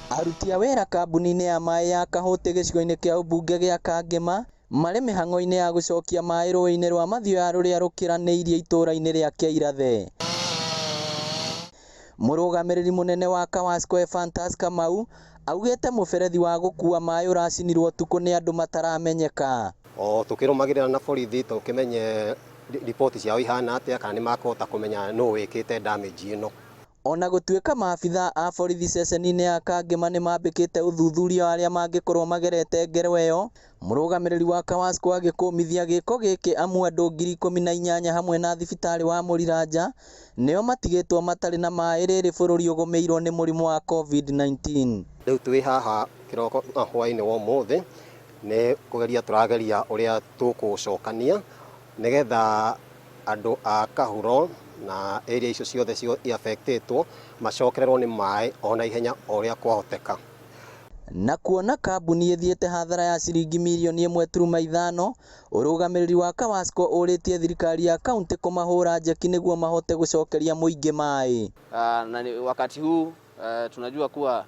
Aruti a wĩra kambuni-inĩ ya maĩ ya Kahũtĩ gĩcigo-inĩ kĩa ũmbunge gĩa Kangema marĩ mĩhang'o-inĩ ya gũcokia maĩ rũĩ-inĩ rwa Mathioya rũrĩa rũkĩranĩirie itũũra-inĩ rĩa Kĩairathe. Mũrũgamĩrĩri mũnene wa Kawasco Ephantus Kamau augĩte mũberethi wa gũkua maĩ ũracinirwo ũtukũ nĩ andũ mataramenyeka. O tũkĩrũmagĩrĩra na borithi tũkĩmenye riboti ciao ihana atĩa kana nĩ makũhota kũmenya nũ wĩkĩte damage ĩno. Ona gũtuĩka maabithaa a borithi ceceni-inĩ ya Kangema nĩmambĩkĩte ũthuthuria wa arĩa mangĩkorwo magerete ngero ĩyo, mũrũgamĩrĩri wa Kawasco agĩkũmithia gĩko gĩkĩ amu andũ 18,000 hamwe na thibitarĩ wa Mũriranja nĩo matigĩtwo matarĩ na maĩ rĩrĩ bũrũri ũgũmĩirwo nĩ mũrimũ wa COVID-19. Rĩu twĩ haha kĩroko hwaĩ-inĩ wa ũmũthĩ nĩ kũgeria tũrageria ũrĩa tũkũcokania nĩgetha andũ a Kahuro na area icio ciothe i-affectĩtwo macokererwo nĩ maĩ o na ihenya o ũrĩa kwahoteka. Na kuona kambuni ĩthiĩte hathara ya ciringi mirioni 1.5, ũrũgamĩrĩri wa Kawasco ũrĩtie thirikari ya kaunti kũmahũra njeki nĩguo mahote gũcokeria mũingĩ maĩ. Na wakati huu tunajua kuwa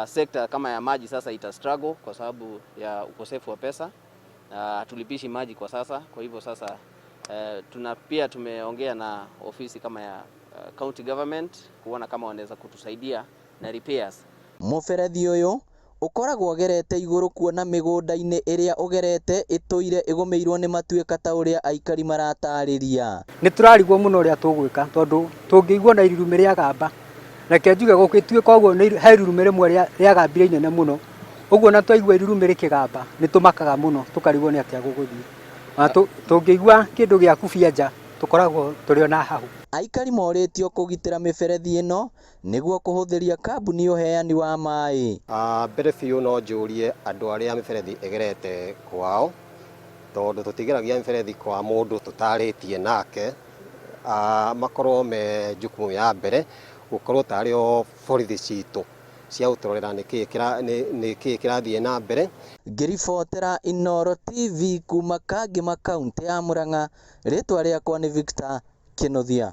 sekta kama ya maji sasa ita struggle kwa sababu ya ukosefu wa pesa. Hatulipishi maji kwa sasa, kwa hivyo sasa tuna pia tumeongea na ofisi kama ya county government kuona kama wanaweza kutusaidia na repairs. Mũberethi ũyũ ũkoragwo ũgerete igũrũ kuona mĩgũnda-inĩ ĩrĩa ũgerete ĩtũire ĩgũmĩirwo nĩ matuĩka ta ũrĩa aikari maratarĩria. Nĩ tũrarigwo mũno ũrĩa tũgwĩka tondũ tũngĩigua na irurumĩ rĩagamba, reke njuge gũgĩtuĩka ũguo he irurumĩ rĩmwe rĩagambire inene mũno, ũguo na twaigua irurumĩ rĩkĩgamba nĩ tũmakaga mũno tũkarigwo nĩ atĩa gũgũthiĩ. Ona tũngĩigua kĩndũ gĩa kubia nja tũkoragwo tũrĩ ona hau. Aikari morĩtio kũgitĩra mĩberethi ĩno nĩguo kũhũthĩria kambuni ũheani wa maĩ. Mbere biũ no njũrie andũ arĩa mĩberethi ĩgerete kwao, tondũ tũtigeragia mĩberethi kwa mũndũ tũtarĩtie nake, makorwo me jukumu ya mbere gũkorwo tarĩ o borithi citũ cia gũtũrorera nĩkĩĩ kĩrathiĩ na mbere. Ngĩribotera Inooro TV kuma Kangema kaunti ya Murang'a, rĩtwa rĩakwa nĩ Victor Kĩnuthia.